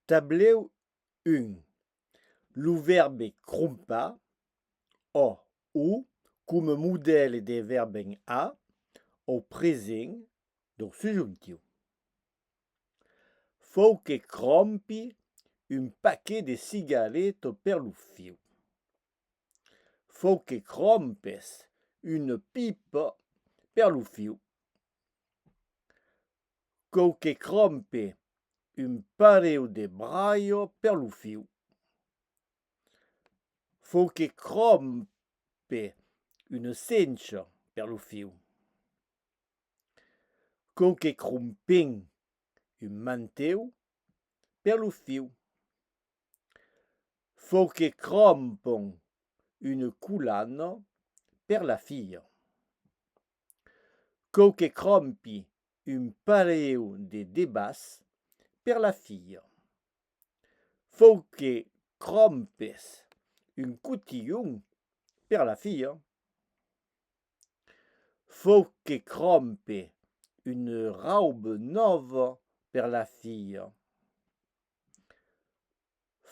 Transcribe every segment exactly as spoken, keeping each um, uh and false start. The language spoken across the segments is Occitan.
Tablèu un. Lo vèrbe crompar, o, o, coma modèl de vèrb en a, au present dau subjontiu. Fau que crompi un paquet de cigaretas per lo fiu. Fau que crompes una pipa per lo fiu. Cau que crompe un pareu de braia per lo fiu. Fau que crompe una cencha per lo fiu. Cau que crompem un mantèu per lo fiu. Fau que crompon una colana per la filha. Cau que crompi un pareu de debàs per la filha. Fau que crompes un cotilhon per la filha. Fau que crompe una rauba nòva per la filha.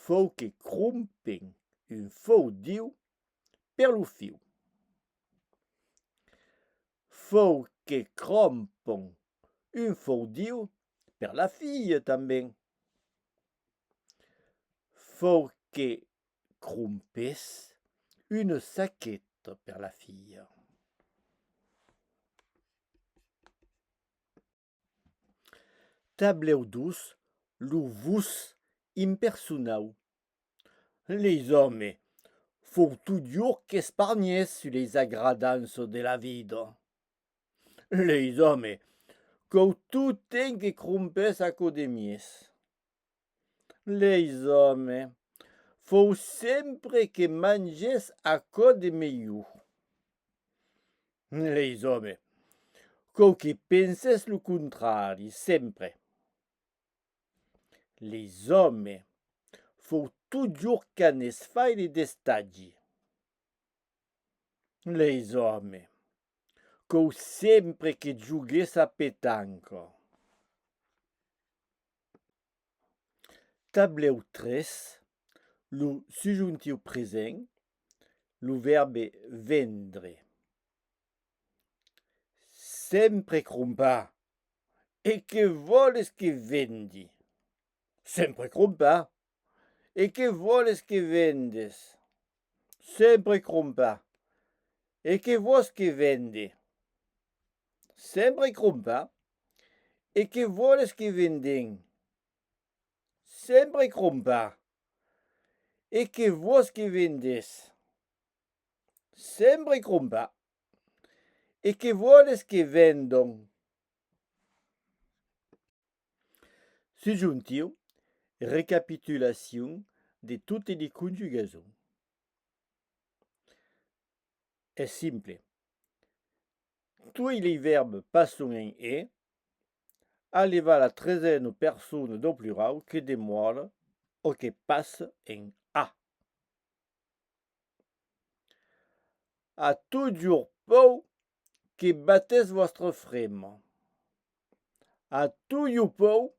Fau que crompem un faudiu per lo fiu. Fau que crompon un faudiu per la filha tanben. Fau que crompes una saqueta per la filha. Tablèu dos, lo vos impersonau. Leis òmes, fau totjorn qu'esparnhes sus leis agradanças de la vida. Leis òmes, cau tottemps que crompes aquò de mielhs. Leis òmes, fau sempre que manges aquò de melhor. Leis òmes, cau que penses lo contrari, sempre. Leis òmes, fau totjorn qu'anes faire d'estagi. Leis òmes, cau sempre que jogues a petanca. Tablèu tres, lo subjontiu present, lo vèrbe vendre. Sempre crompar. E que vòles que vendi? Sempre crompar. E que vòles que vendes? Sempre crompar. E que vòs que vende? Sempre crompar. E que vòles que vendem? Sempre crompar. E que vòs que vendes? Sempre crompar. E que vòles que vendon? Subjontiu, recapitulacion de totes li conjugasons. Es simple. Toi li vèrbs passon en e, a levar la tresena persona dau plurau que demòra o que passa en a. A totjorn paur que bates vòstra frema. A totjorn paur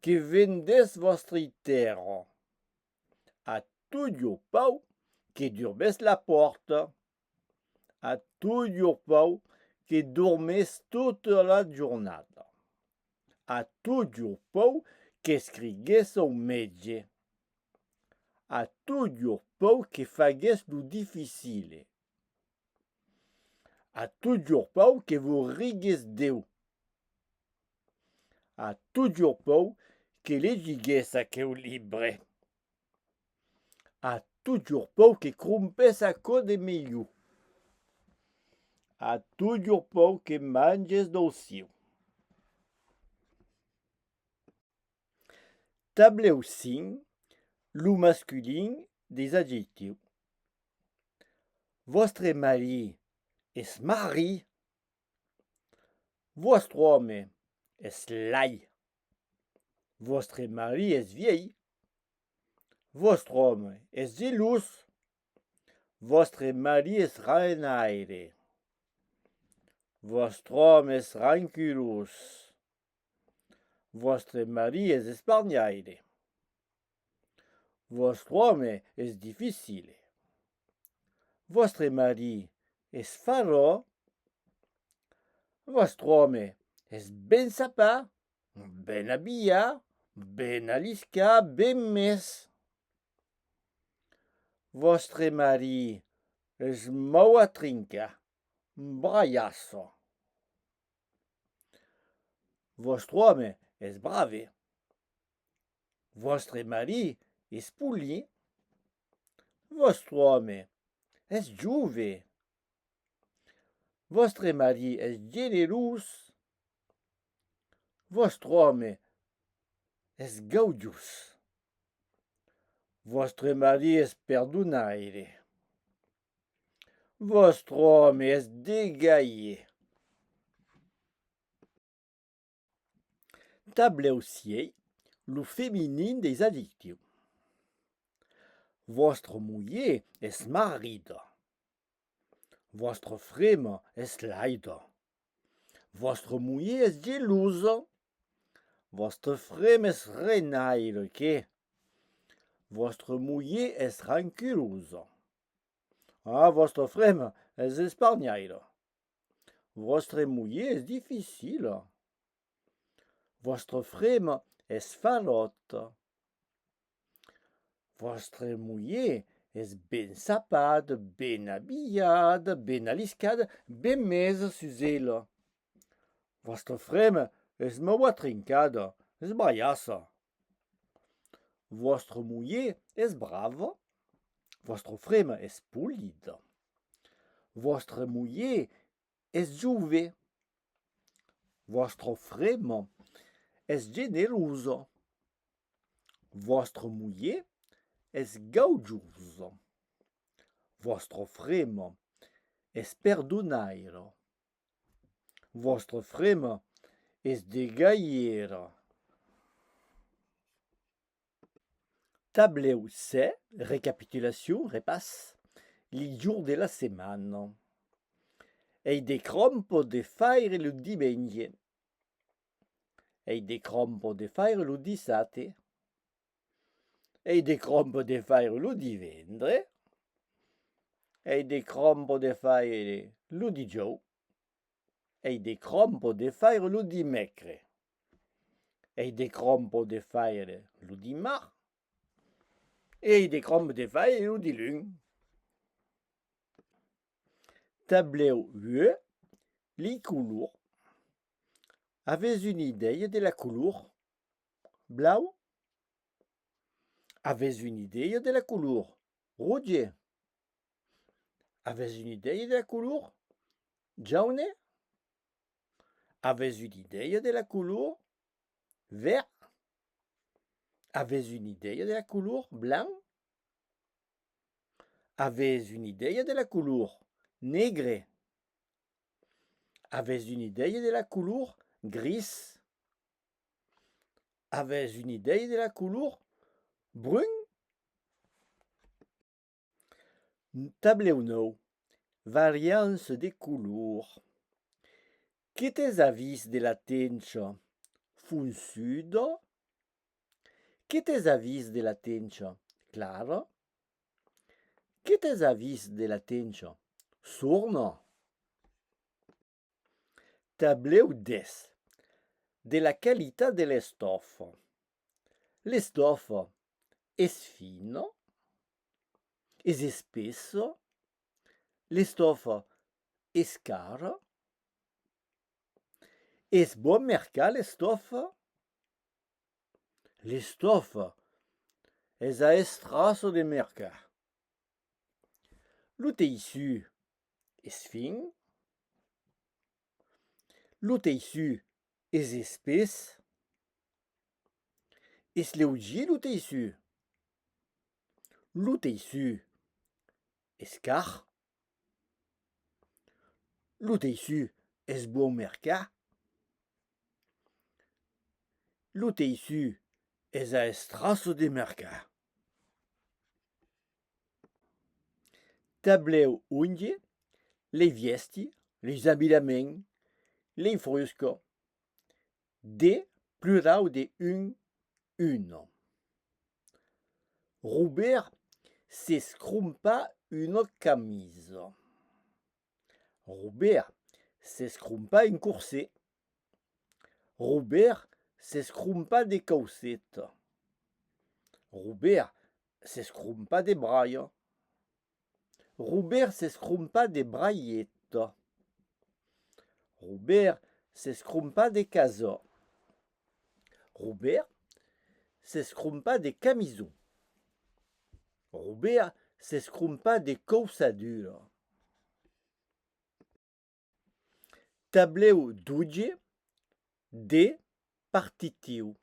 que vendes vòstri tèrra. A totjorn paur que durbes la pòrta. A totjorn paur que dormes tota la jornada. A totjorn paur qu'escrigues au mètge. A totjorn paur que fagues lo dificile. A totjorn paur que vos rigues d'eu. A totjorn paur que legigues aqueu libre. A totjorn paur que crompes aquò de melhor. A totjorn paur que manges dau siu. Tablèu cinc, lo masculin deis adjectius. Vòstre marit es marrit. Vòstre òme es lai. Vòstre marit es vielh. Vòstre òme es gelós. Vòstre marit es raenaire. Vòstre òme es rancurós. Vòstre marit es esparnhaire. Vòstre òme es dificile. Vòstre marit es faròt. Vòstre òme es ben sapat, ben abilhat, ben aliscat, ben mes. Vòstre marit es mau atrincat, braiassa. Vòstre òme es brave. Vòstre marit es polit. Vòstre òme es jove. Vòstre marit es generós. Vòstre òme es gaujós. Vòstre marit es perdonaire. Vòstre òme es de gaier. Tablèu sièis, lo feminin dels adjectius. Vòstra molher es marrida. Vòstra frema es laida. Vòstra molher es gelosa. Vòstra frema es renaire, que. Vòstra molher es ranculosa. Ah, vòstra frema es esparnhaira. Vòstra molher es dificila. Vòstra frema es faròta. Vòstra molher es ben sapada, ben abilhada, ben aliscada, ben mesa sus ela. Vòstra frema es mau atrincada, es braiassa. Vòstra molher es brava. Vòstra frema es polida. Vòstra molher es jove. Vòstra frema es generosa. Vòstra molher es gaujosa. Vòstra frema es perdonaira. Vòstra frema es de gaiera. Tablèu sèt, recapitulacion, repàs, li jorns de la setmana. Ai de cròmpas de faire lo dimenge. Ai de cròmpas de faire lo dissabte. Ai de cròmpas de faire lo divendres. Ai de cròmpas de faire lo dijòus. Ai de cròmpas de faire lo dimècres. Ai de cròmpas de faire lo dimars. E ai de cròmpas de faire lo diluns. Tablèu uèch, li colors. Avètz una idèia de la color? Blau? Avètz una idèia de la color? Roge? Avètz una idèia de la color? Jaune? Avètz una idèia de la color? Verd? Avètz una idèia de la color? Blanc? Avètz una idèia de la color? Negre? Avètz una idèia de la color? Gris? Avètz una idèia de la color? Brun? Tablèu nòu. Variança de color. Que te's avís de la tencha fonçuda? Que te's avís de la tencha clara? Que te's avís de la tencha sorna? Tablèu dètz. De la qualitat de l'estòfa. L'estòfa es fina, es espessa, l'estòfa es cara. Es bon mercar l'estòfa? L'estòfa es a estrassa de mercar. Lo teissut es fin. Lo teissut es espés. Es leugier lo teissut. Lo teissut es car. Lo teissut es bon mercar. Lo teissut es a estrassa de mercar. Tablèu onze, lei vièsti, leis abilhaments, lei fruscas. De, plurau de un, una. Robèrt s'es crompat una camisa. Robèrt s'es crompat un corset. Robèrt s'es crompat de caucetas. Robèrt s'es crompat de braias. Robèrt s'es crompat de braietas. Robèrt s'es crompat de casas. Robèrt s'es crompat de camisons. Robèrt s'es crompat de cauçaduras. Tablèu dotze, D, partitiu.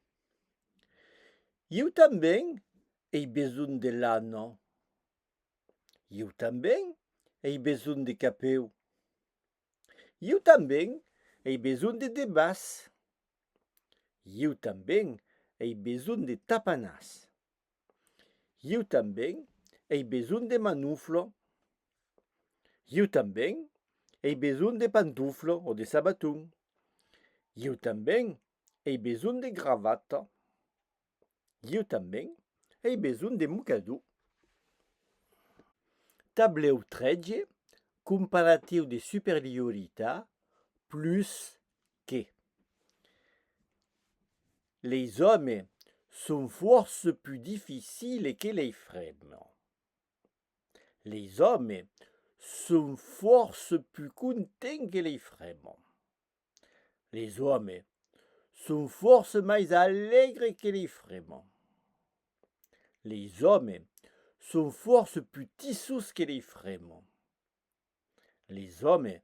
Ieu tanben ai besonh de lana. Ieu tanben ai besonh de capèu. Ieu tanben ai besonh de debàs. Ieu tanben ai besonh de tapanàs. Ieu tanben ai besonh de manofla. Ieu tanben ai besonh de pantofla o de sabaton. Ieu tanben ai besonh de gravata. Ieu tanben ai besonh de mocador. Tablèu tretze, comparatiu de superioritat, plus que. Leis òmes son fòrça pus dificiles que leis fremas. Leis òmes son fòrça pus contents que leis fremas. Leis òmes son fòrça mai alègres que leis fremas. Leis òmes son fòrça pus tissons que leis fremas. Leis òmes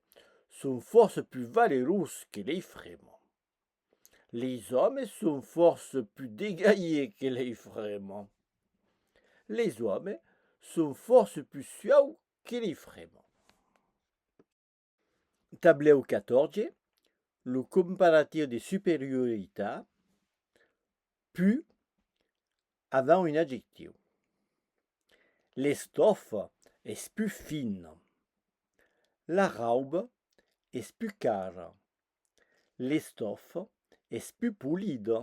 son fòrça pus valerós que leis fremas. Leis òmes son fòrça pus degaiers que leis fremas. Leis òmes son fòrça pus suaus que leis fremas. Tablèu catòrze, lo comparatiu de superioritat, pus avant un adjectiu. L'estòfa es pus fina. La rauba es pus cara. L'estòfa es pus polida.